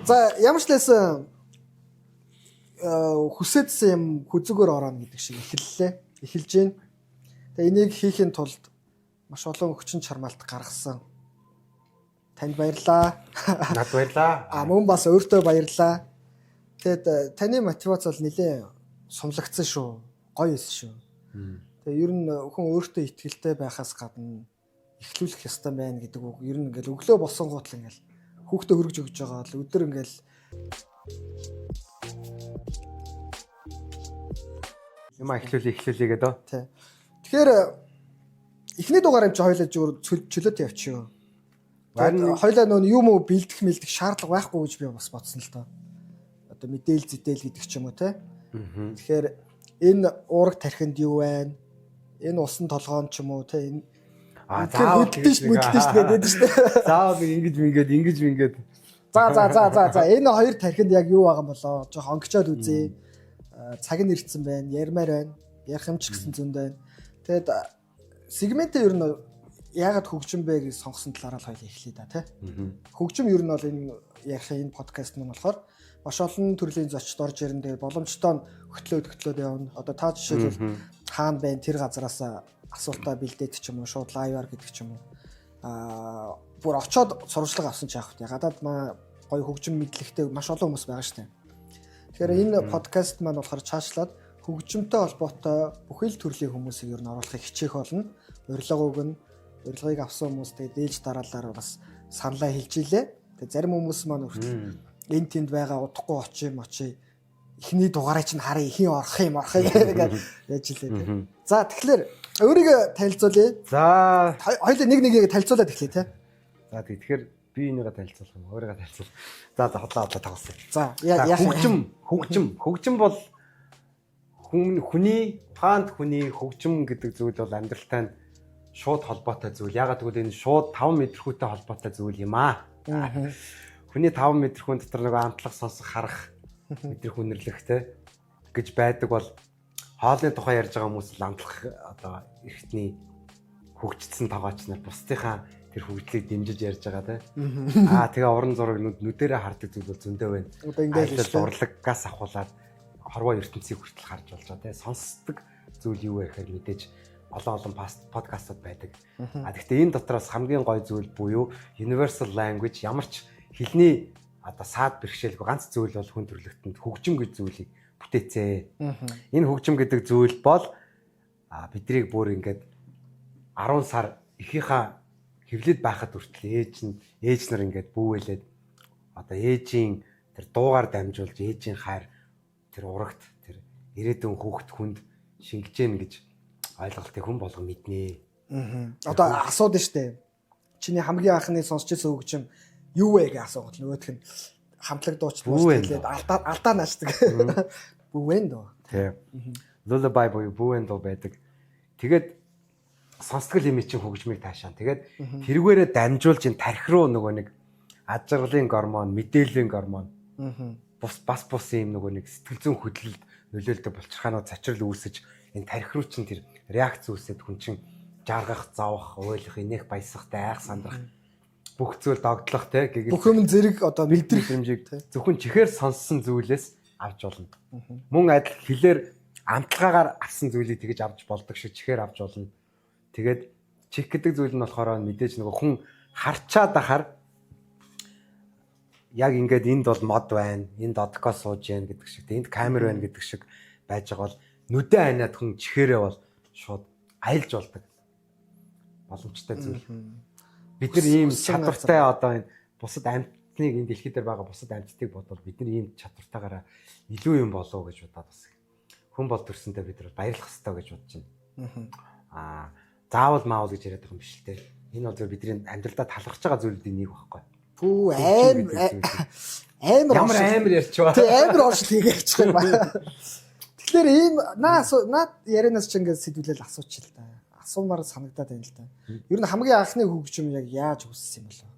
За, ямар ч лээсэн хүсээдсэн юм хүзүүгээр орооно гэдэг шиг эхэллээ. Эхэлж байна. Тэгээ энийг хийхин тулд маш олон хүчин чармаалт гаргасан. Танд баярлаа. Над баярлаа. А мөн бас өөртөө баярлаа. Тэгэд таны мотивац бол нэлээ сумлагдсан шүү. Гоё эс шүү. Тэгээ ер нь хүн өөртөө ихтэй байхаас гадна эхлүүлэх ёстой байна гэдэг үг. Ер нь ингээл өглөө босонгууд л ингээл хүүхдээ хөргөж өгж байгаа л өдөр ингээл Юм эхлүүлээ эхлүүлээ гэдэг. Тий. Тэгэхээр эхний дугаар юм чи хоёлаа зүгээр чөлөөт явчих. Харин Хоёлаа нөө юм уу бэлдэх мэлдэх шаардлага байхгүй гэж би бас бодсон л доо. Одоо мэдээл зэдэл гэдэг ч юм уу те. Тэгэхээр энэ уураг тархинд юу байна? Энэ усан толгоон ч юм уу те. Энэ А тэгэхээр заавал хөдөлж мүдэлж гэдэг шүү дээ. Заавал ингэж мингээд ингэж мингээд. За за за за за энэ хоёр тархинд яг юу байгаа юм болоо? Жох онгочоод үзье. Цаг нь ирсэн байна, ярмаар байна. Ярих юм ч гэсэн зөнд байна. Тэгэд сегментээ ер нь яагаад хөгжим бэ гэж сонгосон талаараа л хоёлаа эхлэе да тий. Хөгжим ер нь бол энэ ярих энэ подкаст нь болохоор маш олон төрлийн зочд орж ирэн дээр боломжтой нь хөтлөөд хөтлөөд явна. Одоо та жишээлбэл хаана байна тэр газараас асуултаа бэлдээд ч юм уу шууд лайваар гэдэг ч юм уу. Аа, бүр очоод сурвалжлага авсан ч яах вэ? Гадаад маа гоё хөгжим мэдлэгтэй маш олон хүмүүс байгаа шүү дээ. Тэгэхээр энэ подкаст маань болохоор чаашлаад хөгжимтэй холбоотой бүхэл төрлийн хүмүүсийг ер нь оруулахыг хичээх болно. Урилга өгнө. Урилгыг авсан хүмүүс тэгээ дээлж дараалалаар бас саналаа хэлж илээ. Тэгээ зарим хүмүүс маань хүртэл энэ тэнд байгаа удахгүй очие мочие эхний дугаарыг чинь харъя ихийн орох юм орох юм гэдэг яаж илээ тэ. За, тэгэхээр өөрийгөө танилцуулъя. За Хоёулаа нэг нэгийг танилцуулаад эхлэе тэ. За, тэгэхээр би энийгээ танилцуулах юм. Өөрийгөө танилцуул. За за, худлаа худлаа тоглосон. За, За, яах хөгжим, хөгжим, хөгжим бол хүн хүний ухаанд хүний хөгжим гэдэг зүйл бол амьдралтай нь шууд холбоотой зүйл. Ягаад гэвэл энэ шууд 5 мэдрэхүйтэй холбоотой зүйл юм аа. Хүний 5 мэдрэхүйн дотор нөгөө амтлах, сонсох, харах, мэдрэх, үнэрлэх те гэж байдаг бол хоолны тухай ярьж байгаа хүмүүс л амтлах одоо эрхтний хөгжсөн тогооч нар бусдынхаа тэр хөгжлийг дэмжиж ярьж байгаа те. Аа, тэгээ уран зураг нүдэрээ хардаг зүйл бол зөндөө байна. Одоо ингээл Аялал шүү дээ. урлагаас ахуулаад хорвоо ертөнцийг хүртэл харж болж байгаа те. Сонсдог зүйл юу вэ гэхээр мэдээж олон олон подкастууд байдаг. А гэхдээ энэ дотроос хамгийн гоё зүйл буюу universal language, ямар ч хэлний одоо саад бэрхшээлгүй ганц зүйл бол хүн төрөлхтөнд хөгжим гэж зүйлийг бүтээцээ. Энэ хөгжим гэдэг зүйл бол биднийг бүр ингээд 10 сар эхийнхаа хөвлөд байхад хүртэл ээж нь ээж нар ингээд бүүвэлээд одоо ээжийн тэр дуугаар дамжуулж ээжийн хайр тэр урагт тэр ирээдүйн хүүхэд хүнд шингэж гэн гэж ойлголтыг хүн болгон мэднэ. Одоо асуудаг штэ. Чиний хамгийн анхны сонсч ирсэн хөгжим юу вэ гэж асуугаад нөгөөх нь хамтлаг дууч Бүү вэ хэлээд алдаа алдаа наашдаг. Бүүвэн дөө. Тий. Lullaby буюу бүүвэн дуу байдаг. Тэгээд сонсдгол юм чинь хөгжмийг таашаан. Тэгээд тэргээрээ дамжуулж энэ тархи руу нөгөө нэг ад жаргалын гормон, мэдээллийн гормон бус бас бус юм нөгөө нэг сэтгэл зүйн хөдлөлд нөлөөлдөг булчирхаанууд зочрол үүсэж энэ тархи руу чинь тэр реакц үүсээд хүн чинь жаргах, зовох, уйлах, инех, баясах, айх, сандрах бүх зүйл догдлох те гэгэл Бүх юм зэрэг одоо мэдрэх мэдрэмжийг зөвхөн чихээр сонссон зүйлээс авч болно. Мөн адил хэлээр амтлагаагаар авсан зүйлийг тэгэж авч болдог шиг чихээр авч болно. Тэгээд чих гэдэг зүйл нь болохоор мэдээж нөгөө хүн харчаад ахаар яг ингээд энд бол мод байна, энд одко сууж яана гэдэг шиг, энд камер байна гэдэг шиг байж байгаа бол нүдэ аниад хүн чихээрээ бол шууд аялж болдог боломжтой зүйл. Бид нар ийм Хүссэн чадвартай одоо энэ бусад амьтныг энэ дэлхий дээр байгаа бусад амьтдыг бодвол бид нар ийм чадвартайгаараа илүү юм болов уу гэж бодоод бас хүн бол төрсөндөө бид нар баярлах ёстой гэж бодож байна. Аа, заавал маавал гэж яриад байгаа юм биш л те. Энэ бол зөв бидний амьдралдаа талархаж байгаа зүйлүүдийн нэг байхгүй. Пүү, Хөгжим аим гэдэг зүйл. амар Ямар амар ярьчваа. Тий, амар оршил хийгээ явчих юм ба. Тэгэхээр ийм наа наад ярианаас ч ингээд сэдвүүлэл асуучих л да. Асуумаар санагдаад байна л да. Ер нь хамгийн анхны хөгжим яг яаж үүссэн юм болоо?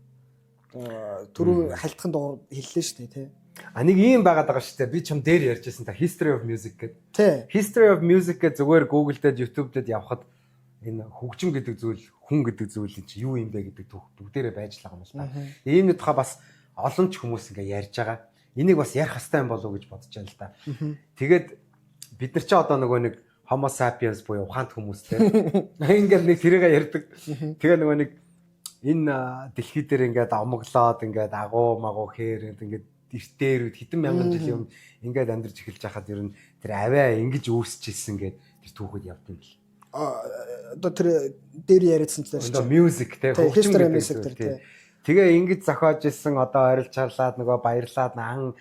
Одоо түрүү халтхан дугаар хэллээ шүү дээ, тий. А нэг ийм байгаад байгаа шүү дээ. Би чам дээр ярьжсэн та History of Music гэдэг. Тий. History of Music гэж зүгээр Google дээр, YouTube дээр явхад Энэ хөгжим гэдэг зүйл, хүн гэдэг зүйл чинь юу юм бэ гэдэг түүх бүгдээрээ байж л байгаа юм л та. Ийм нэг тухай бас олон ч хүмүүс ингээ ярьж байгаа. Энийг бас ярих хэвээр юм болов уу гэж бодож байна л да. Тэгээд бид нар чи одоо нөгөө нэг Homo sapiens буюу ухаант хүмүүстэй ингээд нэг тэрийгэ ярьдаг. Тэгээ нөгөө нэг энэ дэлхий дээр ингээд омоглоод, ингээд агуу магуу хээр ингээд эртээр хэдэн мянган жилийн өмнө ингээд амьдарч эхэлж байхад ер нь тэр авиа ингэж үүсэж исэн гээд тэр түүхэд явд юм бэл. Одоо тэр дээр яриадсан талаар. Одоо music те, хөгжим гэдэг тэр те. Тэгээ ингэж зохиож исэн, одоо орилж чарлаад, нөгөө баярлаад, ан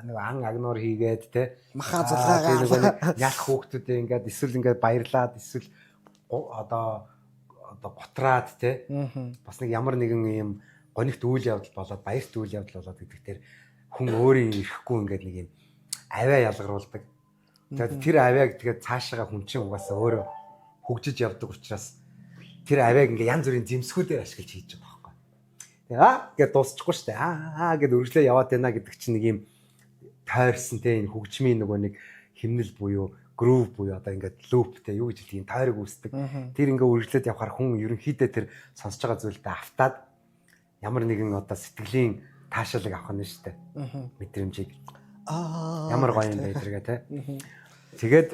нөгөө ан агнуур хийгээд те, маха зулгаагаа нөгөө ялах хүүхдүүдээ ингээд эсвэл ингээд баярлаад, эсвэл одоо гутраад те, бас нэг ямар нэгэн юм гонигт үйл явдал болоод, баярт үйл явдал болоод гэдэг тэр хүн өөрийн ирэхгүй ингээд нэг юм авиа ялгаруулдаг. Тэгээд тэр авиаг тэгээд цаашаага хүн чинь угаасаа өөрөө хөгжиж явдаг учраас тэр авиаг ингээд янз бүрийн зэмсгүүдээр ашиглаж хийж байгаа байхгүй. Тэгээ аа гэд дуусчихгүй шүү дээ. Аа аа гэд үргэлжлээ яваад байна гэдэг чинь нэг юм тойрсон те, энэ хөгжмийн нөгөө нэг химнэл буюу groove буюу одоо ингээд loop те, юу гэж хэлдэг, тойрог үүсдэг. Тэр ингээд үргэлжлээд явахаар хүн ерөнхийдөө тэр сонсож байгаа зүйлдээ автаад ямар нэгэн одоо сэтгэлийн таашаалыг авах нь шүү дээ. Мэдрэмжийг. Ямар гоё юм бэ тэргээ те. Тэгээд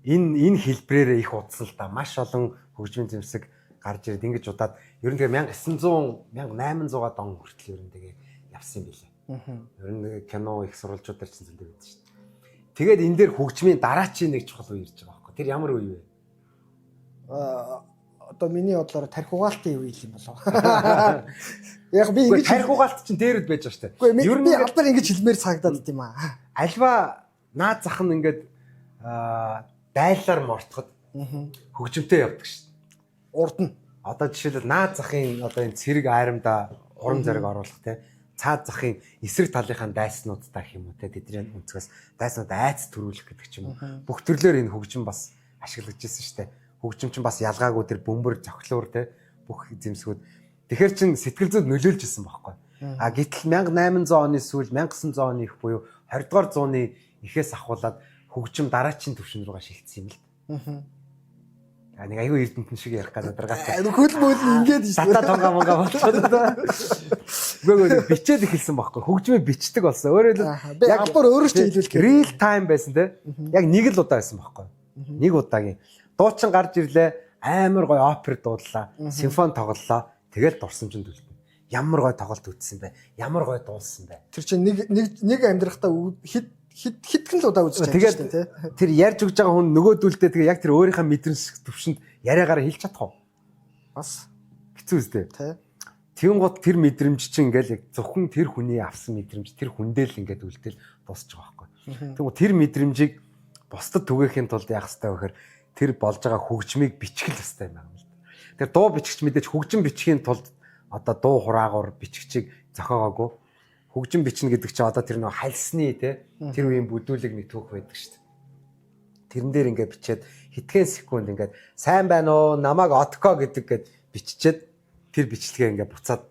энэ хэлбрээрээ их удсан л да. Маш олон хөгжмийн зэмсэг гарч ирээд ингэж удаад ер нь тэгээ 1900 1800-аад он хүртэл ер нь тэгээ явсан юм билээ. Ер нь кино их сурвалжуудаар чинь зөндөө байдаг шүү дээ. Тэгээд энэ дээр хөгжмийн дараачийн нэг чухал үе ирж байгаа байхгүй. Тэр ямар үе вэ? Одоо миний бодлоор тархи угаалтын үе юм болов. Яг би ингэж тархи угаалт чинь дээрүүд байж байгаа шүү дээ. Ер нь би албаар ингэж хэлмээр санагдаад идэм аа. Альва наад зах нь ингээд дайлаар мортоход хөгжимтэй явдаг шүү дээ. Урд нь. Одоо жишээлбэл наад захын одоо энэ цэрэг айрамда урам зориг оруулах те, цаад захын эсрэг талынхаа дайснуудтай гэх юм уу те, тэдний өнцгөөс дайснууд айц төрүүлэх гэдэг ч юм уу. Бүх төрлөөр энэ хөгжим бас ашиглаж ирсэн шүү дээ. Хөгжим чинь бас ялгаагүй тэр бөмбөр зохилуур те, бүх зэмсгүүд. Тэгэхэр чин сэтгэл зүйд нөлөөлж исэн байхгүй. А гэтэл 1800 оны сүүл, 1900 оны их буюу 20 дугаар зууны ихээс ахуулаад хөгжим дараачийн түвшин рүүгээ шилжсэн юм л. А нэг аюу эрдэмтэн шиг ярих гэж задаргаатай. Хөл мөл ингээд шүү. Татаа тонга монга болчиход. Үгүй бичээд эхэлсэн байхгүй. Хөгжмөө бичдэг болсон. Өөрөөр хэлбэл яг албаар өөрөө ч хэлүүлэх. Real time байсан те. Яг нэг л удаа байсан байхгүй. Нэг удаагийн. Дуучин гарч ирлээ. Амар гоё опер дуудлаа. Симфони тоглолоо. Тэгэл дурсамжинд үлдэнэ. Ямар гоё тоглолт үзсэн бэ? Ямар гоё дуулсан бэ? Тэр чинь нэг нэг нэг амьдрахтаа хэд хэд хэдхэн л удаа үзэж байгаа шүү дээ, тий. Тэр ярьж өгж байгаа хүн нөгөөдөлдөө тэгээ яг тэр өөрийнхөө мэдрэмж төвшөнд яриагаараа хэлж чадах уу? Бас хэцүү үстэй. Тий. Тэгэн гот тэр мэдрэмж чинь ингээл яг зөвхөн тэр хүний авсан мэдрэмж тэр хүндээ л ингээд үлдээл дуусч байгаа байхгүй. Тэгвэл тэр мэдрэмжийг бусдад түгээхийн тулд яах ёстой вэ гэхээр тэр болж байгаа хөгжмийг бичих л ёстой юм байна л да. Тэр дуу бичгч мэдээж хөгжим бичхийн тулд одоо дуу хураагаар бичгчийг зохиогоогүй. Хөгжим бичнэ гэдэг чинь одоо тэр нэг хальсны те, тэр үеийн бүдүүлэг нэг түүх байдаг шүү дээ. Тэрэн дээр ингээд бичээд хэдхэн секунд ингээд сайн байна уу, намайг Отко гэдэг гээд биччихэд тэр бичлэгээ ингээд буцаад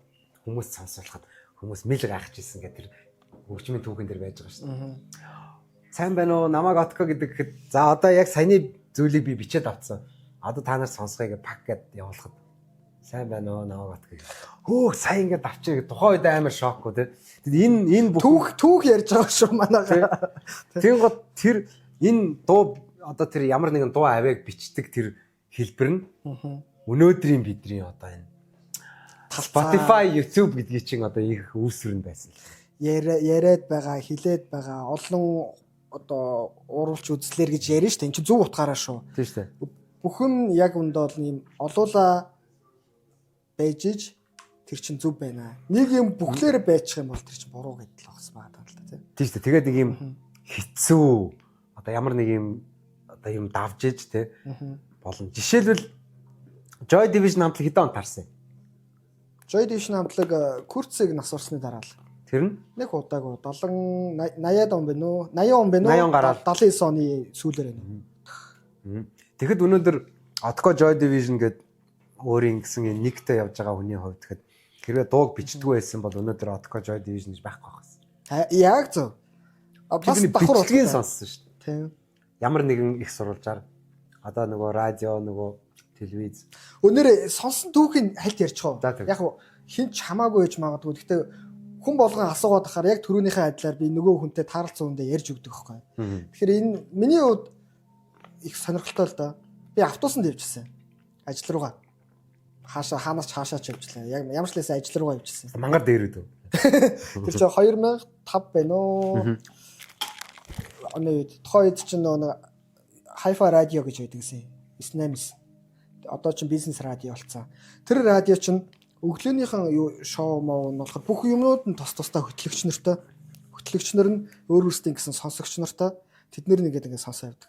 хүмүүс сонсуулахад хүмүүс мэл гайхаж ирсэн ингээд тэр хөгжмийн түүхэн дээр байж байгаа шүү дээ. Сайн байна уу, намайг Отко гэдэг гэхэд за одоо яг саяны зүйлийг би бичээд авцсан. Одоо та нар сонсгоё гэж пак гэд явуулахад сайн байна уу, намайг Отко гэх. Хөөх сайн ингээд авчиг тухайн үед амар шокгүй те. Тэгээд энэ бүх түүх ярьж байгаа шүү манайхаа. Тэгин гот тэр энэ дуу одоо тэр ямар нэгэн дуу авиаг бичдэг тэр хэлбэр нь өнөөдрийн бидний одоо энэ Spotify, YouTube гэдгийг чинь одоо их үүсвэр нь байсан л. Яриад байгаа, хилээд байгаа олон одоо уруулч үзлэр гэж ярина шүү дээ. Энд чинь зөв утгаараа шүү. Тийм шүү дээ. Бүхэн яг үндэ бол ийм олуула байж иж тэр чинь зөв байна. Нэг юм бүхлээр байчих юм бол тэр чинь буруу гэдэл багс байгаа л да тийм. Тийм шүү дээ. Тэгээд нэг юм хэцүү одоо ямар нэг юм одоо юм давж иж те болно. Жишээлбэл Joy Division хамтлаг хэдэн он таарсан юм? Joy Division хамтлаг Курцыг нас орсны дараа л. Тэр нь нэг удаагүй 70 80-ад он байна уу? 80 он байна уу? 80 гараад 79 оны сүүлээр байна. Тэгэхэд өнөөдөр Отко Joy Division гээд өөрийн гэсэн энэ нэгтэй явж байгаа хүний хувьд тэгэхэд хэрвээ дууг бичдэггүй байсан бол өнөөдөр Отко Joy Division гэж байхгүй байх гэсэн. Яг зөв. Бас давхар бичлэгийг сонссон шүү дээ. Тийм. Ямар нэгэн их сурвалжаар Одоо нөгөө радио, нөгөө телевиз. Өнөр сонсон түүхийн хальт ярьчих уу? За, тэг. Яг хин ч хамаагүй байж магадгүй. Гэхдээ хүн болгон асуугаад ахаар яг түрүүнийхээ адилаар би нөгөө хүнтэй тааралцсан хүндээ ярьж өгдөг байхгүй. Тэгэхээр энэ миний хувьд их сонирхолтой л да. Би автобусанд явжсэн. Ажил руугаа. Хаашаа хаанаас ч хаашаа ч явжлаа. Яг ямар ч лээсээ ажил руугаа явжсэн. Мангар дээр үү? Тэр чинь 2005 байна уу? Оны үед тухайн үед чинь нөгөө нэг Hi-Fi радио гэж байдаг гэсэн. 98. Одоо чинь бизнес радио болсон. Тэр радио чинь өглөөнийхэн юу шоу моо нь болохоор бүх юмнууд нь тус тусдаа хөтлөгч нартай. Хөтлөгч нар нь өөр өөрсдийн гэсэн сонсогч нартай. Тэд нэр нэгээд ингээд сонсоо явдаг.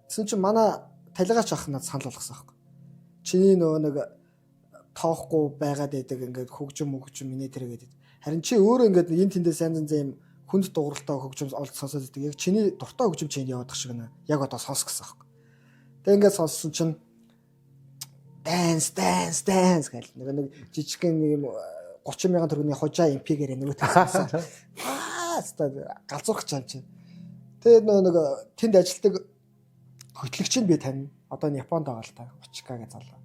Тэгсэн чинь манай талигач ах надад санал болгосон аахгүй. Чиний нөгөө нэг тоохгүй байгаад байдаг ингээд хөгжим мөгжим минь тэр гэдэг. Харин чи өөрөө ингээд энэ тэндээ сайн зэн юм хүнд дууралтай хөгжим олд сонсоод байдаг. Яг чиний дуртай хөгжим чиний яваадах шиг нэ. Яг одоо сонс гэсэн аахгүй. Тэг ингээд сонссон чинь dance dance dance гэл нэг нэг жижигхэн нэг юм 30 мянган төгрөгийн хужаа MP-гээр нөгөө тассан. Аа хэвээ галзуурах чам чинь. Тэгээд нөгөө нэг тэнд ажилтдаг хөтлөгч нь би танина. Одоо нь Японд байгаа л та. Учка гэж залуу.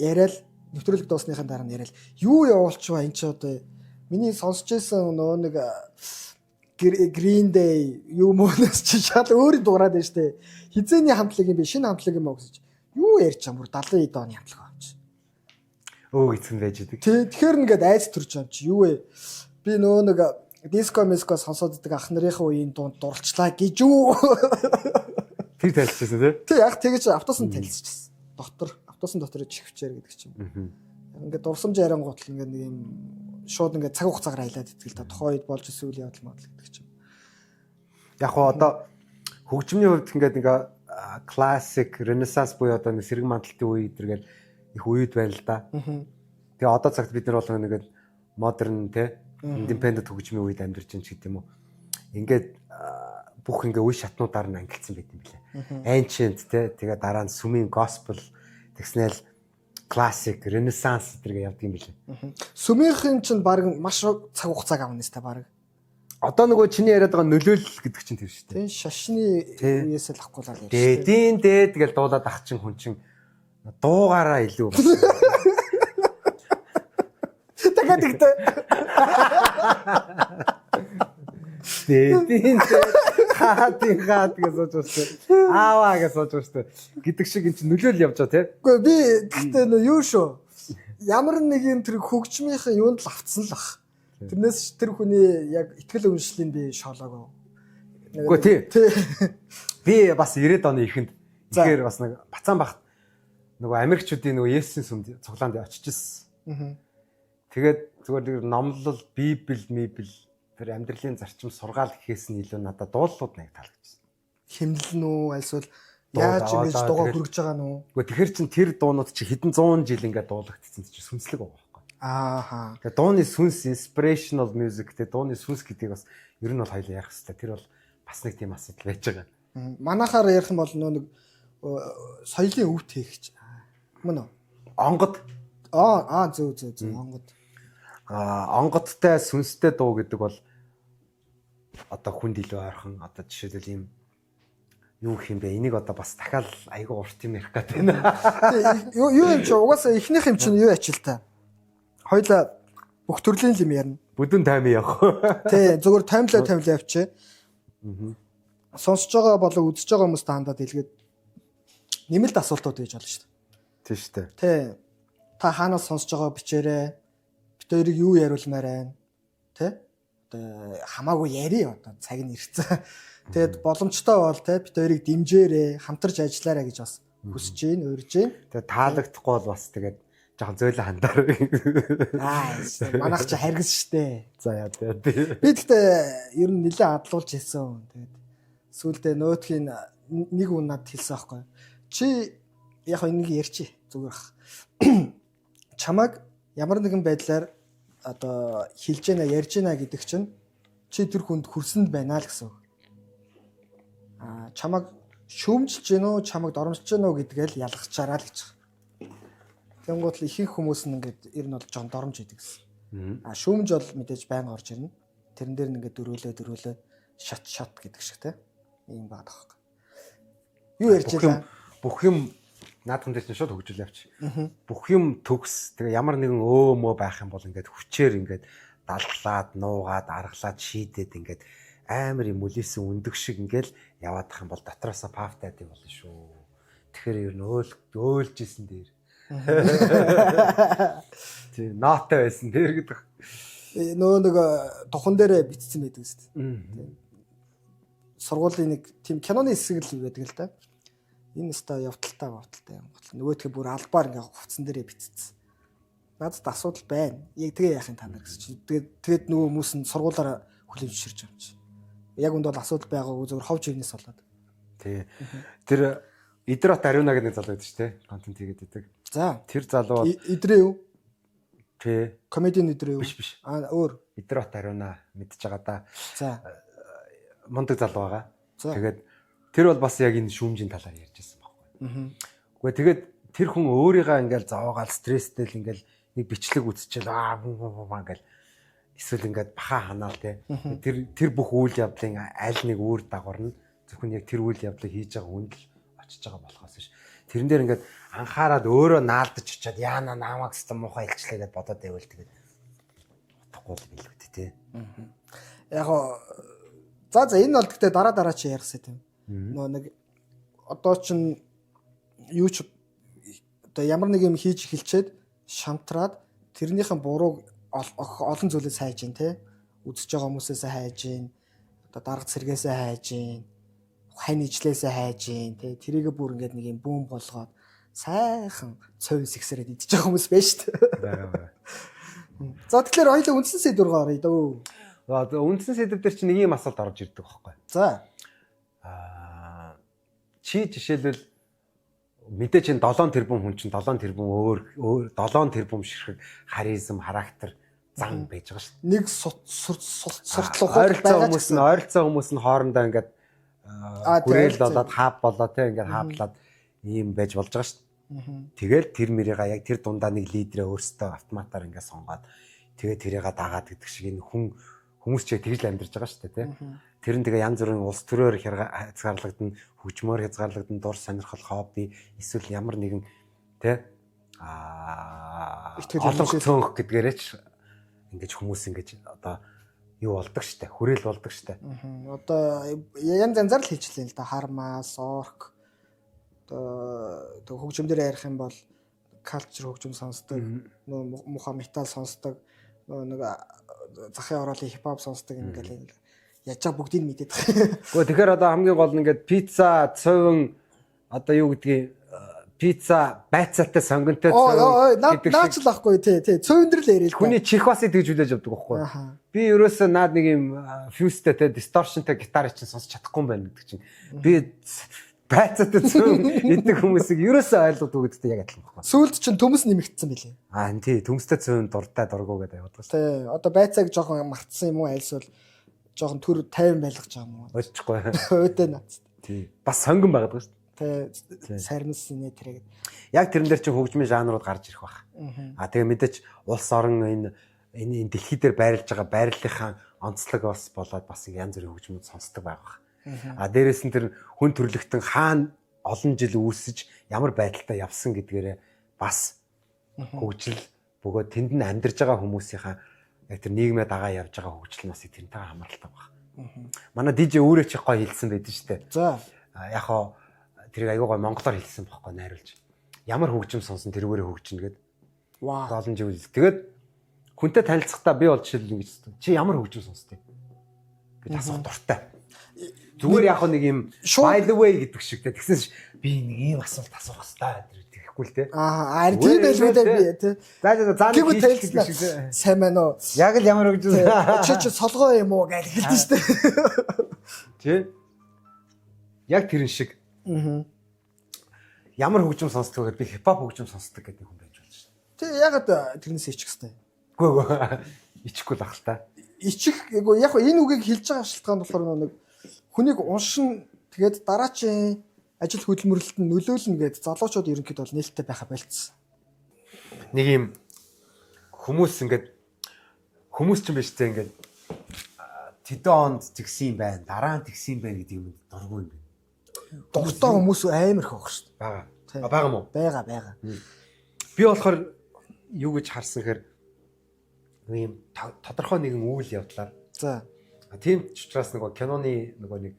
Яриад нэвтрүүлэг дуусныхаа дараа нь яриад юу явуулчихва энэ ч одоо миний сонсч байсан нөгөө нэг Green Day юу мөнөөс чи шал өөр дуурайд байна штэ. Хизээний хамтлаг юм бэ? Шинэ хамтлаг юм уу гэж. Юу ярьж чам бүр 70 оны хамтлаг юм чи. Өөг эцэг нь байж идэг. Тий, тэгэхээр нэгээд айц төрж юм чи. Юу вэ? Би нөгөө нэг диско миско сонсоод идэг ах нарынхаа үеийн дунд дурлцлаа гэж юу? Тэр тайлцчихсан тий. Тий, яг тэгэж автобусан тайлцчихсан. Дотор автобусан дотор чихвчээр гэдэг чинь. Ингээд дурсамж яриангуут л ингээд нэг юм шууд ингээд цаг хугацаагаар аялаад итгэл та тухайн үед болж исэн үйл явдал мадлал гэдэг чинь. Яг хоо одоо хөгжмийн хувьд ингээд нэг классик, ренессанс буюу одоо нэг сэрэг мандалтын үе гэдэргээл их үед байна л да. Тэгээ одоо цагт бид нар бол нэг модерн те индепендент хөгжмийн үед амьдарч байна ч гэдэг юм уу. Ингээд бүх ингээ үе шатнуудаар нь ангилсан байт юм билээ. Ancient те тэгээ дараа нь сүмийн gospel тэгснээл классик, ренессанс гэдэргээ явдаг юм билээ. Сүмийнхэн чинь баг маш цаг хугацааг авна тест баг. Одоо нөгөө чиний яриад байгаа нөлөөлөл гэдэг чинь тэр шүү дээ. Тийм шашны үеэс л авахгүй л ярьж. Дээдийн дээд гэж дуулаад ах чинь хүн чинь дуугаараа илүү. Дахиад тэгтээ. Дээдийн дээд хаатын хаад гэж сууж байгаа шүү дээ. Ааваа гэж сууж байгаа шүү дээ. Гэдэг шиг эн чинь нөлөөлөл явж байгаа тий. Үгүй би тэгтээ нөө юу шүү. Ямар нэгэн тэр хөгжмийнхэн юунд л автсан л ах. Тэрнээс тэр хүний яг итгэл үнэмшлийг би шоолоогүй. Үгүй тий. Би бас 90-ад оны эхэнд ихээр бас нэг бацаан бахт нөгөө Америкчүүдийн нөгөө Есүсийн сүмд цуглаанд очиж ирсэн. Тэгээд зүгээр тэр номлол, библ, мибл тэр амьдралын зарчим сургаал гэхээс нь илүү надад дуулууд нэг таалагдчихсан. Хэмнэл нь үү альсвал яаж ингэж дуугаа хүргэж байгаа нь үү? Үгүй тэгэхээр чин тэр дуунууд чи хэдэн зуун жил ингээд дуулагдсан чи сүнслэг байгаа байхгүй. Ааха. Тэгээ дууны сүнс inspirational music тэгээ дууны сүнс гэдгийг бас ер нь бол хоёлаа ярих хэрэгтэй. Тэр бол бас нэг тийм асуудал байж байгаа. Манайхаар ярих юм бол нөө нэг соёлын өв тээгч. Мөн үү? Онгод. Аа зөв зөв зөв онгод. Аа онгодтой сүнстэй дуу гэдэг бол одоо хүнд илүү ойрхон одоо жишээлбэл ийм юу гэх юм бэ? Энийг одоо бас дахиад айгүй урт юм ярих гэдэг байна. Юу юм чи угаасаа эхнийх юм чинь юу ачил та. Хоёлаа бүх төрлийн юм ярина. Бүдүүн тайм явах. Тий, зүгээр таймлаа таймлаа явчих. Сонсож байгаа болон үзэж байгаа хүмүүст хандаад илгээд нэмэлт асуултууд байж болно шүү дээ. Тийм шүү дээ. Тий. Та хаанаас сонсож байгаа бичээрэй. Бид хоёрыг юу яриулмаар байна? Тэ? Одоо хамаагүй яри одоо цаг нь ирсэн. Тэгэд боломжтой бол тэ бид хоёрыг дэмжээрэй, хамтарч ажиллаарай гэж бас хүсэж гин, урьж гин. Тэгээ таалагдахгүй бол бас тэгээд жоохон зөөлөн хандаар. Аа, манайх чи харгас штэ. За яа тий. Би тэгтээ ер нь нэлээд адлуулж хэлсэн. Тэгээд сүүлдээ нөөтхийн нэг үн надад хэлсэн аахгүй. Чи яг энийг ярьчих зүгээр ах. Чамайг ямар нэгэн байдлаар одоо хэлж гэнэ ярьж гэнэ гэдэг чинь чи тэр хүнд хүрсэнд байна л гэсэн үг. Аа чамайг шүүмжилж гэнэ үү, чамайг доромжилж гэнэ үү гэдгээл ялгачаараа л гэж. Тэнгуут л ихэнх хүмүүс нь ингээд ер нь бол жоон доромж идэг гэсэн. Аа шүүмж бол мэдээж байнга орж ирнэ. Тэрэн дээр нь ингээд дөрөөлөө дөрөөлөө шат шат гэдэг шиг те. Ийм байгаа тоххой. Юу ярьж байлаа? Бүх юм наадхан дээр чинь шууд хөгжүүл явчих. Бүх юм төгс. Тэгээ ямар нэгэн өө мөө байх юм бол ингээд хүчээр ингээд далглаад, нуугаад, аргалаад, шийдээд ингээд амар юм үлээсэн өндөг шиг ингээд яваадах юм бол дотроосоо Puff Daddy болно шүү. Тэгэхээр ер нь өөлж исэн дээр. Тий, наатай байсан дээр гэдэг. Нөө нэг тухан дээрээ битцсэн байдаг үст. Сургуулийн нэг тийм киноны хэсэг л байдаг л да. Энэ өстой явдалтай явдалтай юм. Нөгөөдхөө бүр албаар ингээ хувцсан дээрээ битцсэн. Надад асуудал байна. Яг тэгээ яах юм та нар гэсэн чинь. Тэгээд нөгөө хүмүүс нь сургуулаараа хүлээн зөвшөөрч байгаа юм чи. Яг үнд бол асуудал байгаагүй, зөвхөн ховж ирнэс болоод. Тий. Тэр Идрот Ариуна гэдэг нэг залуу байдаг шүү дээ. Контент хийгээд байдаг. За. Тэр залуу Идрээ юу? Тий. Комедийн идрээ юу? Биш. Аа, өөр. Идрот Ариуна мэдж байгаа да. За. Мундаг залуу байгаа. За. Тэгээд тэр бол бас яг энэ шүүмжийн талаар ярьж байсан байхгүй. Үгүй, тэгээд тэр хүн өөрийгөө ингээл зовоогаал, стресстэй л ингээл нэг бичлэг үзчихэл аа бу ингээл эсвэл ингээд баха ханаал те. Тэр бүх үйл явдлын аль нэг үр дагавар нь зөвхөн яг тэр үйл явдлыг хийж байгаа хүнд л очиж байгаа болохоос биш. Тэрэн дээр ингээд анхаарал өөрөө наалдаж очиад яана намайг хэвээр муухай хэлчлээ гэдээ бодоод байвал тэгээд утгагүй л билүү дээ те. Яг за энэ бол гэхдээ дараа чи ярих хэрэгтэй юм. Нөгөө нэг одоо чин юу ч одоо ямар нэг юм хийж эхэлчихэд шантраад тэрнийхэн бурууг олон зүйлээс хайж гин те. Үзэж байгаа хүмүүсээс хайж гин, одоо дарга цэргээсээ хайж гин, хань ижлээсээ хайж гин те. Тэрийгэ бүр ингээд нэг юм бүүн болгоод сайхан цовин сэгсрээд идэж байгаа хүмүүс байна шүү дээ. Байгаа. За, тэгэхээр хоёлаа үндсэн сэдв рүү оръё дөө. За, үндсэн сэдв дээр чинь нэг юм асуулт орж ирдэг байхгүй. За. Аа, чи жишээлбэл мэдээ чинь 7 тэрбум хүн чинь 7 тэрбум өөр өөр 7 тэрбум ширхэг харизм, характер, зан байж байгаа шүү дээ. Нэг суртлах байгаа хүмүүс нь, ойролцоо хүмүүс нь хоорондоо ингээд хүрээл болоод, хаав болоо те, ингээд хааблаад ийм байж болж байгаа шүү дээ. Тэгэл тэр мэрийга яг тэр дундаа нэг лидерээ өөрсдөө автоматар ингээд сонгоод тэгээ тэрийга дагаад гэдэг шиг энэ хүн хүмүүс ч тэгж л амьдарч байгаа шүү дээ, тий. Тэр нь тэгээ янз бүрийн улс төрөөр хязгаарлагдана, хөгжмөөр хязгаарлагдана, дур сонирхол, хобби, эсвэл ямар нэгэн тий олон цөөнх гэдгээрээ ч ингэж хүмүүс ингэж одоо юу болдог штэ, хүрээл болдог штэ. Одоо янз янзаар л хийчлээ л да. Хармас, орк, одоо хөгжим дээр ярих юм бол culture хөгжим сонсдог, нөө муха метал сонсдог, нөө нэг захын ороолын хипхоп сонсдог, ингээл яаж байгаа бүгдийг мэдээд байгаа. Гэхдээ тэгэхээр одоо хамгийн гол нь ингээд пицца, цовин, одоо юу гэдгийг, пицца байцаатай сонгонтой цовин гэдэг наач л ахгүй тий тий цовин дэр л яриа л. Хүний чих бас тэгж хүлээж авдаг байхгүй. Би ерөөсөө наад нэг юм fuzz тэй те, distortion тэй гитар чинь сонсч чадахгүй юм байна гэдэг чинь. Би байцаатай цовин идэх хүмүүсийг ерөөсөө ойлгодог гэдэгтэй яг адилхан байхгүй. Сүүлд чинь төмөс нэмэгдсэн билээ. Аа тий, төмөстэй цовин дуртай дургу гэдэг явдаг. Тий, одоо байцааг жоохон мартсан юм уу, альсвал жоохон төр 50 байлгаж байгаа юм уу? Ойлгохгүй. Өөдөө наац. Тий. Бас сонгон байгаад байгаа шүү дээ. Тий. Сармс нэ тэрэг. Яг тэрэн дээр чинь хөгжмийн жанрууд гарч ирэх байх. Аа тэгээ мэдээч улс орон энэ энэ энэ дэлхий дээр байрлаж байгаа байрлалынхаа онцлог бас болоод бас янз бүрийн хөгжмүүд сонсдог байгаа байх. Аа дээрээс нь тэр хүн төрлөختөн хаана олон жил үүсэж ямар байдалтай явсан гэдгээрээ бас хөгжил бөгөөд тэнд нь амьдарч байгаа хүмүүсийнхаа яг тэр нийгмээ дагаа явж байгаа хөгжил нь бас тэрнтэйгээ хамааралтай баг. Манай DJ өөрөө ч гоё хэлсэн байдаг шүү дээ. За. Яг хоо тэрийг аягүй гоё монголоор хэлсэн байхгүй, найруулж. Ямар хөгжим сонсон тэрүүгээрээ хөгжинэ гэд. Вау. Олон жил. Тэгээд хүнтэй танилцахдаа би бол жишээл ингэж хэлсэн. Чи ямар хөгжим сонсдгийг гэж асуух дуртай. Зүгээр яг нэг юм by the way гэдэг шиг те. Тэгсэн чи би нэг ийм асуулт асуух хэрэгтэй тэр тэгэхгүй л те. Аа, харин тийм байлгүй дээ би те. За за за нэг танилцлаа. Сайн байна уу? Яг л ямар хөгжим чи солгоо юм уу гэж хэлдэж штэ. Тэ. Яг тэрэн шиг. Аа. Ямар хөгжим сонсдог гэхээр би хипхоп хөгжим сонсдог гэдэг хүн байж болно шүү дээ. Тэ, ягаад тэрнээс ичих хэвтэй? Үгүй үгүй. Ичихгүй л ах л та. Ичих яг энэ үгийг хэлж байгаа шалтгаан болохоор нэг хүнийг уншин, тэгээд дараачийн ажил хөдөлмөрлөлт нь нөлөөлнө гэд залуучууд ерөнхийдөө бол нээлттэй байха болцсон. Нэг юм хүмүүс ингээд хүмүүс ч юм биш те, ингээд тэдэн онд тэгсэн юм байна, дараа нь тэгсэн юм байна гэдэг юм дургүй юм байна. Дуртай хүмүүс амар их баг шүү дээ. Бага. Тийм. А бага мó? Бага бага. Би болохоор юу гэж харсан гэхээр нэг юм тодорхой нэгэн үйл явдлаар За. Тийм ч учраас нөгөө киноны нөгөө нэг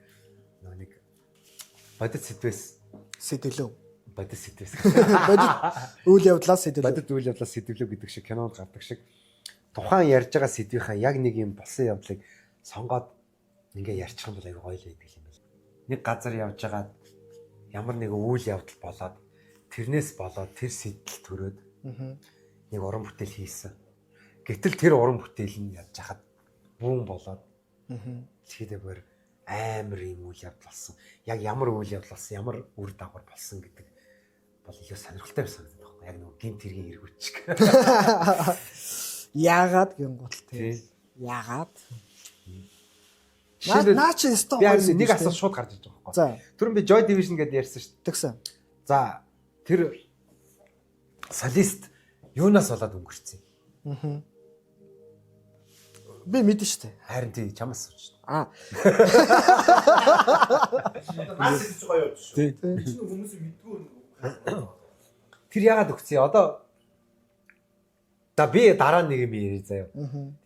бодит сэдвээс Сэдвлөө. бодит сэдвээс Бодит үйл явдлаас сэдвлөө. бодит үйл явдлаас сэдвлөө гэдэг шиг кинонд гардаг шиг тухайн ярьж байгаа сэдвийнхаа яг нэг юм болсон явдлыг сонгоод ингээ ярьчих юм бол аягүй гоё л байдаг юм байна. Нэг газар явж байгаа ямар нэгэн үйл явдал болоод тэрнээс болоод тэр сэтэл төрөөд нэг уран бүтээл хийсэн. Гэтэл тэр уран бүтээл нь яаж хахад бүүн болоод тэгэхдээ бүр амар юм үйл явдал болсон. Яг ямар үйл явдал болсон, ямар үр дагавар болсон гэдэг бол илүү сонирхолтой байсан гэдэг байхгүй. Яг нөгөө гинт хэргийн эргүүчг. Яагаад гингуут те. Тий. Яагаад? Жишээлбэл Наа чи өстө би харин нэг асуулт шууд гарч ирж байгаа байхгүй. За, Түрүүн би Joy Division гэдээ ярьсан шүү дээ. тэгсэн. За тэр солист юунаас болоод өнгөрцөн юм? Би мэдэн штэ. Харин тий чамаас сууж. Аа, Наас хийж гоё явж шүү. Тий. Тэр чинь хүмүүс мэдгүй нэг. Тэр яагаад өгсөн? Одоо за би дараа нэг юм ярив заяа.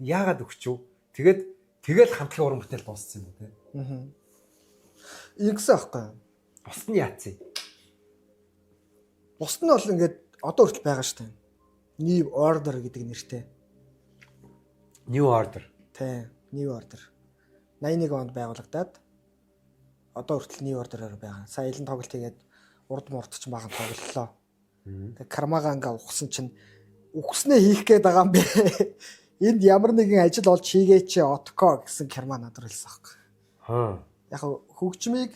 Яагаад өгчв? Тэгээд тэгэл хамтлагийн уран бүтээл дууссан юм уу те? ингэсэн аахгүй юу? Бусд нь яатсан юм? Бусд нь бол ингээд одоо хүртэл байгаа штэ. New Order гэдэг нэртэй. New Order. Тэ, New Order. 81 онд байгуулагдаад одоо хүртэл New Order-аар байгаа. Сая илэн тоглолт хийгээд урд мурд ч бага тоглолоо. Тэг Кармаганга ухсан чинь үхснээ хийх гээд байгаа юм бэ. Энд ямар нэгэн ажил олж хийгээч Отко гэсэн Карма надад хэлсэн аахгүй. Хаа. Яг хөгжмийг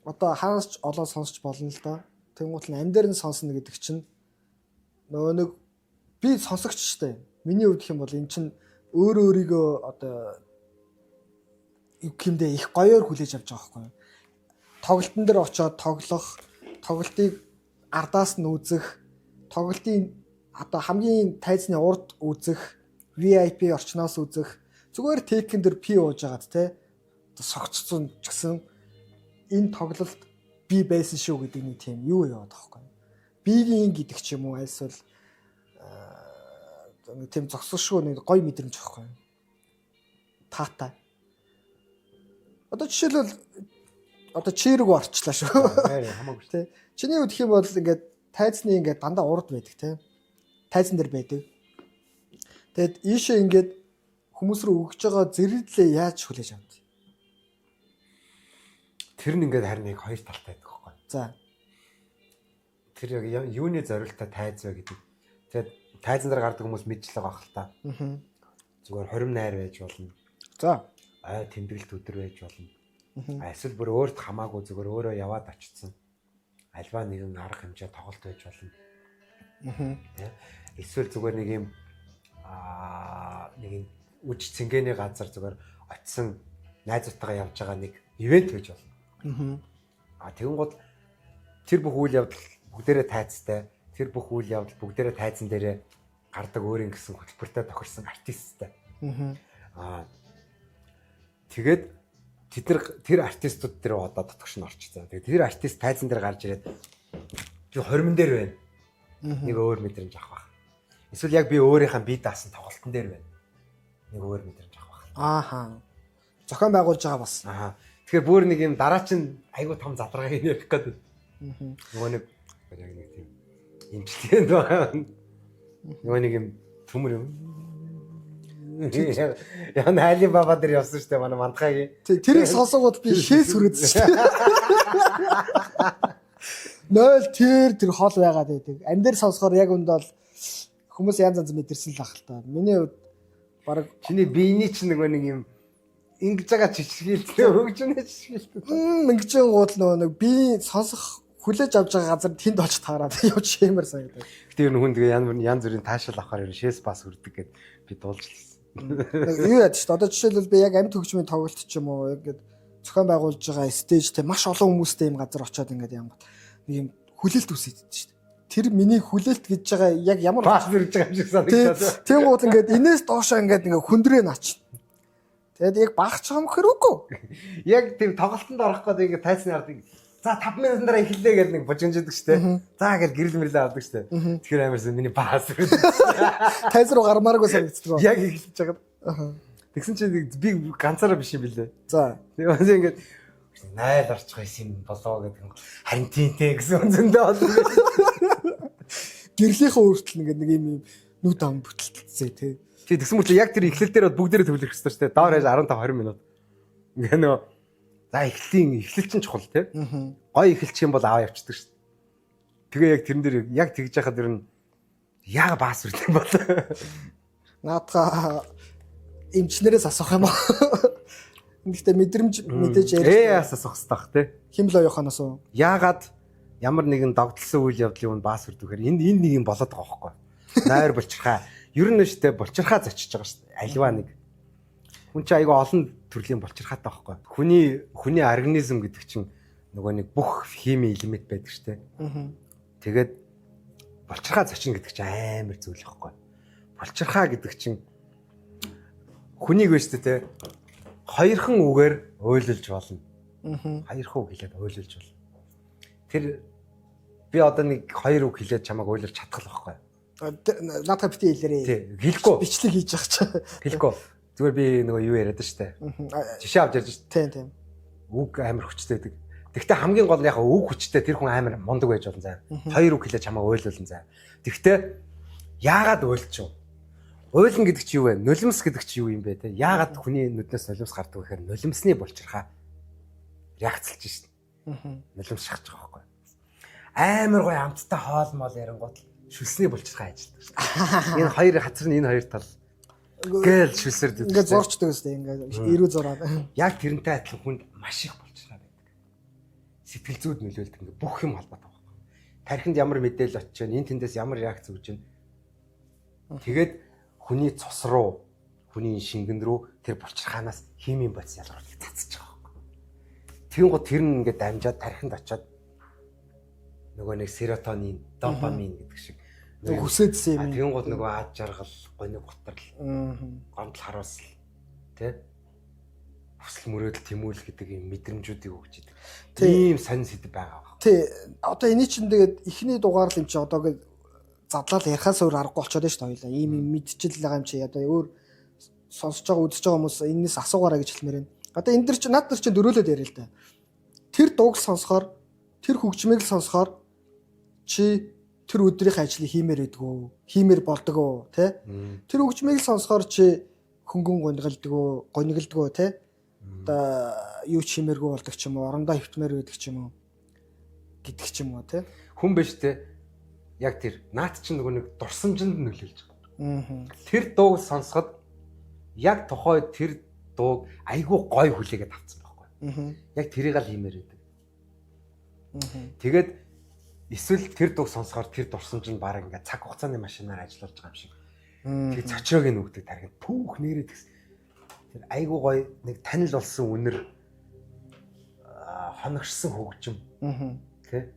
одоо хаанаас ч олоо сонсч болно л доо. Тэнгуут нь амь дээр нь сонсно гэдэг чинь нөгөө нэг би сонсогч штэ. Миний хувьд гэх юм бол эн чинь өөрөө өөрийгөө одоо юу гэмдэ их гоёор хүлээж авч байгаа байхгүй юу? Тоглолтын дээр очиод тоглох, тоглолтыг ардаас нь үзэх, тоглолтын одоо хамгийн тайзны урд үзэх, VIP орчноос үзэх, зүгээр текэн дээр пи ууж агаад те одоо согцсон ч гэсэн энэ тоглолт би байсан шүү гэдэг нэг тийм юу яваад байгаа байхгүй юу? Биеийн гэдэг ч юм уу альсвал нэг тийм зогсолшгүй нэг гоё мэдрэмж байхгүй юу? Таатай. Одоо жишээлбэл одоо чирэг орчлаа шүү. Нэр хамаагүй шүү. Тэ. Чиний хувьд гэх юм бол ингээд тайзны ингээд дандаа урд байдаг те. Тайзан дээр байдаг. Тэгэд ийшээ ингээд хүмүүс рүү өгж байгаа зэрэглээ яаж хүлээж авд? Тэр нь ингээд харин яг хоёр талтай байдаг байхгүй. За. Тэр яг юуны зорилттой тайз вэ гэдэг. Тэгээд тайзан дээр гардаг хүмүүс мэдж л байгаа хэл та. Аа. Зүгээр хорим найр байж болно. За. Ой тэмдэглэлт өдөр байж болно. Эсвэл бүр өөрт хамаагүй зүгээр өөрөө яваад очсон. Альва нэгэн арга хэмжээ тоглолт байж болно. Тэ? Эсвэл зүгээр нэг юм нэг юм үж цэнгэний газар зүгээр очисон найзуудтайгаа явж байгаа нэг ивент байж болно. А тэгэн гол тэр бүх үйл явдал бүгдээрээ тайцтай. Тэр бүх үйл явдал бүгдээрээ тайзан дээрээ гардаг өөрийн гэсэн хөтөлбөртэй тохирсон артисттай. Аа тэгээд тэд нар тэр артистууд дээр одоо дотгош нь орчихсон. Тэгээд тэр артист тайзан дээр гарч ирээд би хормон дээр байна. Нэг өөр мэдрэмж авах байх. Эсвэл яг би өөрийнхөө бие даасан тоглолтон дээр байна. Нэг өөр мэдрэмж авах байх. Ааха. Зохион байгуулж байгаа бас. Аа. Тэгэхээр бүр нэг юм дараа чинь айгүй том задаргааг ярих гэдэг. Нөгөө нэг яг нэг тийм имчилгээнд байгаа. Нөгөө нэг юм төмөр юм. Яг Али баба дээр явсан шүү дээ манай мандахагийн. Тэ тэрийг сонсоогод би шээс хүрээдсэн шүү дээ. 0 тэр хол байгаад байдаг. Ам дээр сонсохоор яг үнд бол хүмүүс янз янз мэдэрсэн л ах л та. Миний хувьд баг Чиний биений чинь нөгөө нэг юм ингэж байгаа чичрхийлтэй хөгжмөнө чичрхийлтэй. Ингэж гуул нөгөө нэг би сонсох хүлээж авч байгаа газар тэнд олж таарад явж шээмэр санагдаад. Гэтэ ер нь хүн тэгээ янз янз бүрийн таашаал авахар ер нь шээс бас үрдэг гэд би дуулж лсэн. Юу яд ч одоо жишээлбэл би яг амьд хөгжмийн тоглолт ч юм уу ингээд зохион байгуулж байгаа стейжтэй маш олон хүмүүстэй юм газар очиод ингээд янгот нэг юм хүлээлт үүсээд шүү дээ. Тэр миний хүлээлт гэж байгаа яг ямар Бас үрж байгаа юм шиг санагдаад. Тийм гол ингээд энэс доошоо ингээд ингээд хүндрээ наач. Тэгэд яг багч байгаа юм хэр үгүй. Яг тийм тоглолтод орох гэдэг ингээд тайцны ард За 5 минутын дараа эхэллээ гэж нэг бужигнждаг штэ. За гэж гэрэл мэрлээ авдаг штэ. Тэгэхээр амарсан миний баас. Тайз руу гармааргүй санагддаг. Яг эхэлж байгаад. Тэгсэн чинь нэг би ганцаараа биш юм билээ. За. Тэгээ ингээд найл орчих байсан юм болоо гэдэг юм. Харин тийм те гэсэн зөндөө олон. Гэрлийнхээ өөртөл ингээд нэг юм юм нүд ам бүтэлтэлцээ тий. Тий тэгсэн мөртлөө яг тэр эхлэл дээр бол бүгдээрээ төвлөрөх ёстой шүү дээ. Доор хаяж 15 20 минут. Ингээ нөгөө за эхлэлийн эхлэл чинь чухал те. Гой эхэлчих юм бол аваа явчихдаг шүү дээ. Тэгээ яг тэрэн дээр яг тэгж яхад ер нь яага баас үрдэг юм бол. Наадха эмчнэрээс асуух юм уу? Гэхдээ мэдрэмж мэдээж ярьж Ээ асуух хэрэгтэй бах те. химэл оюуханаас уу? Яагаад ямар нэгэн догтлсон үйл явдлын үн баас үрдвэхээр энд энэ нэг юм болоод байгаа байхгүй. Нойр булчирхаа. Ер нь шүү дээ булчирхаа зочиж байгаа шүү дээ. Альва нэг. Хүн чинь айгүй олон төрлийн булчирхаатай байхгүй. Хүний хүний организм гэдэг чинь нөгөө нэг бүх хими элемент байдаг шүү дээ. Тэгээд булчирхаа зочин гэдэг чинь амар зүйл байхгүй. Булчирхаа гэдэг чинь хүнийг вэ шүү дээ те. Хоёрхан үгээр уйлалж болно. Хоёрхан үг хэлээд уйлалж болно. Тэр би одоо нэг хоёр үг хэлээд чамайг уйлалж чадах л байхгүй. Наадха бити хэлээрээ. Тий, хэлэхгүй. Бичлэг хийж явах чи. Хэлэхгүй. Зүгээр би нөгөө юу яриад штэ. Жишээ авч ярьж штэ. Тийм тийм. Үг амар хүчтэй байдаг. Тэгвэл хамгийн гол нь яг үг хүчтэй тэр хүн амар мундаг байж болно заа. Хоёр үг хэлээд чамайг уйлуулна заа. Тэгвэл яагаад уйлчих вэ? Уйлна гэдэг чи юу вэ? Нулимс гэдэг чи юу юм бэ те? Яагаад хүний нүднээс нулимс гардаг вэ гэхээр нулимсны булчирхаа реакцлж шин. Нулимс шахаж байгаа байхгүй. Амар гоё амттай хоол мол ярингууд л шүлсний булчирхаа ажилладаг шин. Энэ хоёр хацар нь энэ хоёр тал гээл шүлсээр дэдэг. Ингээд зурчдаг үстэй ингээд эрүү зураад. Яг тэрнтэй адилхан хүнд маш их булчирхаа байдаг. Сэтгэл зүйд нөлөөлдөг ингээд бүх юм холбоотой байхгүй. Тархинд ямар мэдээлэл очиж байна, энэ тэндээс ямар реакц өгж байна. Тэгээд хүний цус руу, хүний шингэн рүү тэр булчирхаанаас химийн бодис ялгаруулах цацж байгаа байхгүй. Тэгэнгүүт тэр нь ингээд дамжаад тархинд очиод нөгөө нэг серотонин, допамин гэдэг шиг Нөгөө хүсээдсэн юм. Тэгэнгүүт нөгөө ад жаргал, гониг гутрал, гомдол харуулсал тий хүсэл мөрөөдөл тэмүүлэл гэдэг юм мэдрэмжүүдийг өгч идэг. Тий. Ийм сонин сэдв байгаа баг. Тий. Одоо эний чинь тэгээд эхний дугаар л юм чи одоо гээд задлал ярихаас өөр аргагүй болчиход байна шүү дээ хоёлаа. Ийм юм мэдчил байгаа юм чи одоо өөр сонсож байгаа үзэж байгаа хүмүүс энэс асуугаарай гэж хэлмээр байна. Одоо энэ дэр чи над нар чинь дөрөөлөд яриа л да. Тэр дууг сонсохоор тэр хөгжмийг л сонсохоор чи тэр өдрийн ажлыг хиймээр байдгүй хиймээр болдгоо тий. Тэр хөгжмийг л сонсохоор чи хөнгөн гонигладаг гонигладаг тий. Одоо юу ч хиймээргүй болдог ч юм уу, орондоо хөвтмээр байдаг ч юм уу гэдэг ч юм уу тий. Хүн биш те яг тэр наад чинь нөгөө нэг дурсамжинд нөлөөлж байгаа. Аа. Тэр дууг сонсоход яг тухай тэр дууг айгүй гой хүлээгээд авцсан байхгүй. Аа. Яг тэрийг л хиймээр байдаг. Тэгээд эсвэл тэр дууг сонсохоор тэр дурсамж нь баг ингээд цаг хугацааны машинаар ажиллуулж байгаа юм шиг. Тэгээд цочроог нь өгдөг тархинд түүх нэрээ тэгс. Тэр айгүй гой нэг танил болсон үнэр хоногшсон хөгжим Аа. тэ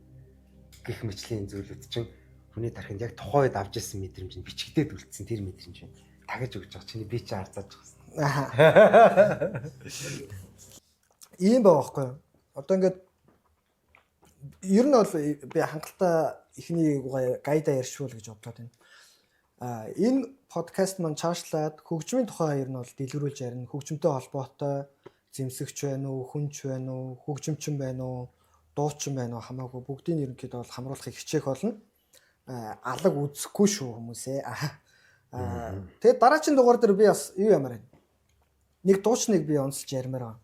гих мэтлийн зүйлүүд чинь хүний тархинд яг тухайн үед авч ирсэн мэдрэмж нь бичигдээд үлдсэн тэр мэдрэмж нь тагаж өгч байгаа чиний би чи арзааж байгаа. Аа. Ийм байгаа байхгүй юу? Одоо ингээд ер нь бол би хангалттай эхний гайда ярьшвал гэж бодлоод байна. А энэ подкаст маань чаашлаад хөгжмийн тухай ер нь бол дэлгэрүүлж ярина. Хөгжмөнтэй холбоотой зэмсэгч байна уу, хүнч байна уу, хөгжимчин байна уу, дуучин байна уу хамаагүй бүгдийг ерөнхийдөө бол хамруулахыг хичээх болно. А алаг үзэхгүй шүү хүмүүсээ. Аа тэгээд дараагийн дугаар дээр би бас юу ямар байна. Нэг дуучныг би онцолж ярмаар байгаа.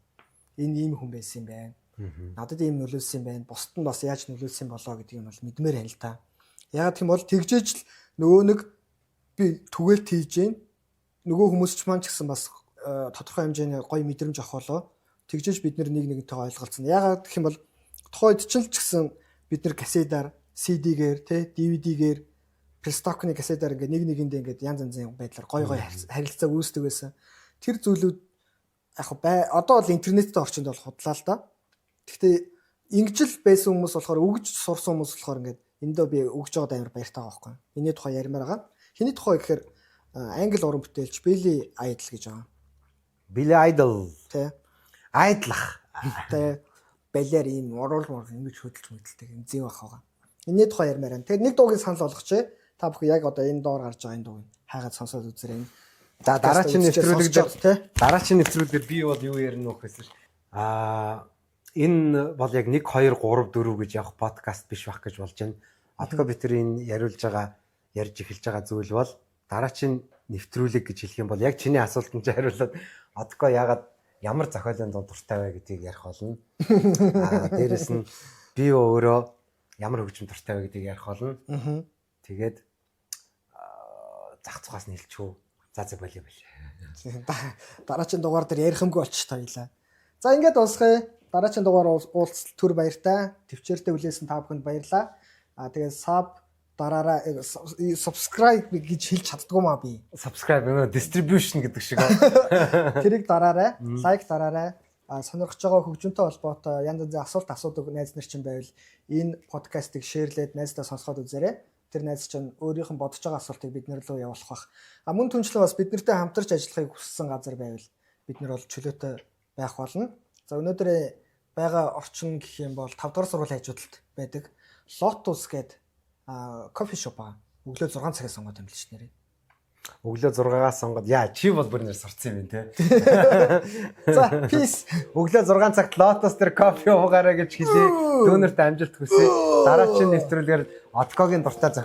Энэ ийм хүн байсан юм байна. Надад ийм нөлөөлсөн юм байна. Бусд нь бас яаж нөлөөлсөн болоо гэдгийг нь бол мэдмээр байна л та. Яагаад гэх юм бол тэгжээж л нөгөө нэг би түгэлт хийж гин нөгөө хүмүүс ч маань ч гэсэн бас тодорхой хэмжээний гоё мэдрэмж авах болоо. Тэгжээж бид нэг нэгнтэйгээ ойлголцсон. Яагаад гэх юм бол тухайн үед ч л ч гэсэн бид нэр кассетаар, CD-гээр, тэ DVD-гээр, приставкны кассетаар ингээд нэг нэгэндээ ингээд янз янзын байдлаар гоё гоё харилцааг үүсдэг байсан. Тэр зүйлүүд яг бай одоо бол интернеттэй орчинд бол худлаа л да. Гэхдээ ингэж л байсан хүмүүс болохоор өгж сурсан хүмүүс болохоор ингээд эндөө би өгж байгаад амар баяртай байгаа байхгүй. Энэний тухай ярмаар байгаа. Хэний тухай гэхээр англи уран бүтээлч Billy Idol гэж байгаа. Billy Idol Тэ. айдлах. Тэ. Балиар ийм уруул мөр ингэж хөдөлж мөдөлтэй юм зэв ах байгаа. Энэний тухай ярмаар байна. Тэгээд нэг дуугийн санал болгочих. Та бүхэн яг одоо энэ доор гарч байгаа энэ дууг хайгаад сонсоод үзээрэй. За, дараагийн нэвтрүүлэг дээр тий. Дараагийн нэвтрүүлгээр би бол юу ярина вэ гэхээс энэ бол яг 1 2 3 4 гэж явах подкаст биш байх гэж болж байна. Отко бид тэр энэ яриулж байгаа, ярьж эхэлж байгаа зүйл бол дараагийн нэвтрүүлэг гэж хэлэх юм бол яг чиний асуултанд чи хариулаад Отко яагаад ямар зохиолын дунд дуртай вэ гэдгийг ярих болно. Дээрэс нь би өөрөө ямар хөгжим дуртай вэ гэдгийг ярих болно. Тэгээд зах цугаас нь хэлчихв. За за, болио болио. Дараагийн дугаар дээр ярих юмгүй болчих тойлаа. За, ингээд дуусгая. Дараагийн дугаар уулзалт түр баяртай. Төвчээртэй хүлээсэн та бүхэнд баярлалаа. Тэгээд sub дараараа, subscribe гэж хэлж чаддгүй маа би. Subscribe нөө distribution гэдэг шиг. Тэрийг дараарай, like дараарай. Сонирхож байгаа, хөгжимтэй холбоотой янз янзын асуулт асуудаг найз нар чинь байвал энэ подкастыг share лээд найздаа сонсгоод үзээрэй. Тэр найз чинь өөрийнх нь бодож байгаа асуултыг бид нар рүү явуулах бах. Мөн түнчлэн бас бид нартай хамтарч ажиллахыг хүссэн газар байвал бид нар бол чөлөөтэй байх болно. За, өнөөдөр байгаа орчин гэх юм бол 5 дугаар сургуулийн хажуудалд байдаг Lotus гэдэг coffee shop аа. Өглөө 6 цагаас сонгоод амжилт нэрээ. Өглөө 6-аас сонгоод яа, чи бол бүр нэр сурцсан юм те. За, peace. Өглөө 6 цагт Lotus дээр кофе уугаарай гэж хэлье. Дүүнерт амжилт хүсье. Дараагийн нэвтрүүлгээр Откогийн дуртай зохиол